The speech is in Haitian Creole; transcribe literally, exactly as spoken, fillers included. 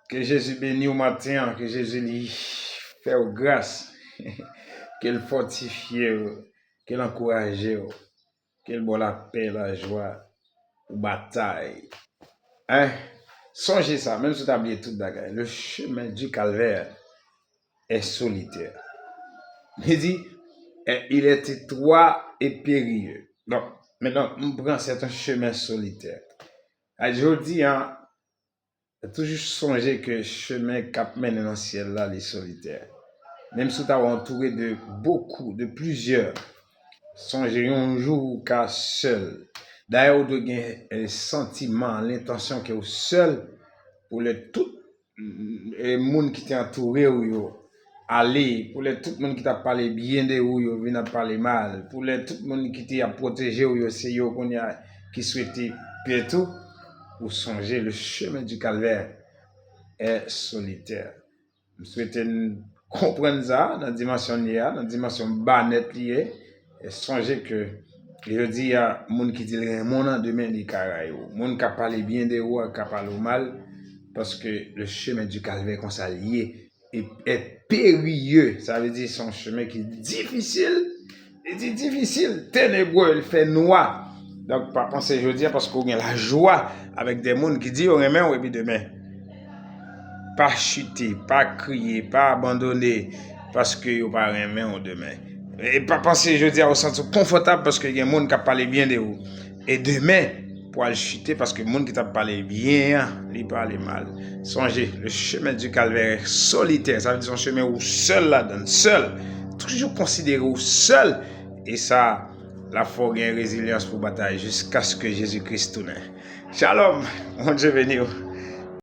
Ke Jezi beni w maten an, ke Jezi li fè w gras, ke l fòtifye w, ke l ankouraje w, ke l ba w lapè, lajwa pou batay. Hein? Sonje sa, menm si w ta bliye tout bagay, le chemin du calvaire est solitaire. Li di, eh, il est étroit et périlleux. Donk, mentnan, m pran c'est un chemin solitaire. A jodi a, toujou sonje ke chemen k ap mennen nan syèl la, li solitè. Menm si w ta antoure de beaucoup, de plusieurs, sonje yon jou ou ka sèl. Dayè, ou dwe gen, eh, santiman, lentansyon ke w sèl, pou lè tout, eh, moun ki te antoure w yo ale, pou lè tout moun ki t ap pale byen de ou yo vin ap pale mal, pou lè tout moun ki te ap pwoteje w yo, se yo kounye a ki swete pèt ou, ou sonje le chemin du calvaire est solitaire. M swete n konprann sa nan dimansyon l ye a, nan dimansyon ba nèt li ye. E sonje ke jodi a, moun ki di l renmen w nan, demen li ka rayi w. Moun k ap pale byen de ou a ka pale w mal, paske le chemin du calvaire konsa l ye. E, e périlleux, sa vle di se yon chemen ki difisil. Li di difisil, ténébreux, l fè nwa. Donk, pa panse jodi a paske w gen lajwa avèk de moun ki di yo renmen w epi demen, pa chite, pa kriye, pa abandone paske yo pa renmen w demen. E pa panse jodi a ou santi w konfòtab paske gen moun k ap pale byen de ou. E demen, pou al chite paske moun ki t ap pale byen an, li pale mal. Sonje, le chemin du calvaire est solitaire, sa vle di se yon chemen ou sèl ladan l, sèl. Toujou konsidere w sèl, e sa, l ap fè w gen rezilyans pou batay jiskaske Jezi Kris tounen. Shalom, Bondye beni w.